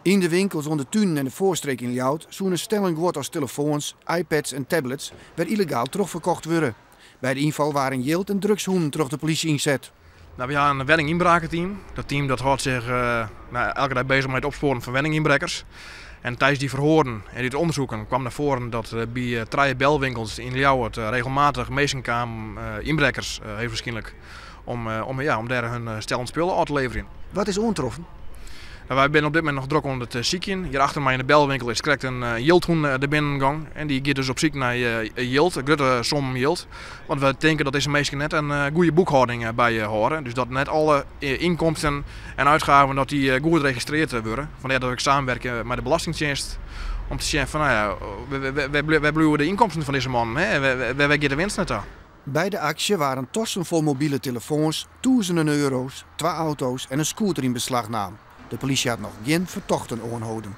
Yn de winkels oan de Tunen en de Foarstreek yn Ljouwert soene stellen guod as telefoans, iPads en tablets wer yllegaal trochferkocht wurde. By de ynfal waarden jild en drugshûnen troch de polysje ynset. Nou, we ha in wenninginbrakenteam. Dat team dat hâldt sich nou, elke dei bezich mei it opspoaren fan wenningynbrekkers. En tidens dy ferhoaren en dy ûndersiken kaam nei foaren dat by trije belwinkels yn Ljouwert regelmatich minsken kamen, ynbrekkers heechstwaarskynlik, om, ja, om dêr hun stellen spullen ôf te leverjen. Wat is oantroffen? Nou, wy binne op dit momint noch drok oan it sykjen. Hjir achter my yn de belwinkel is krekt in jildhûn der binnen gong. En dy giet dus op syk nei jild, grutte sommen jild. Want wy tinke dat dizze minsken net in goede boekhâlding byhâlde. Dus dat net alle ynkomsten en útgaven dat dy goed registrearre wurde. Fandêr dat we samenwerke mei de Belastingtsjinst om te sjen fan, nou ja, wêr bliuwe de ynkomsten fan dizze mannen, hè? Wêr giet de winst nei ta? By de aksje waarden tassen fol mobile telefoans, tûzenen euro's, twa auto's en in scooter yn beslach naam. De polysje hat noch gjin fertochten oanholden.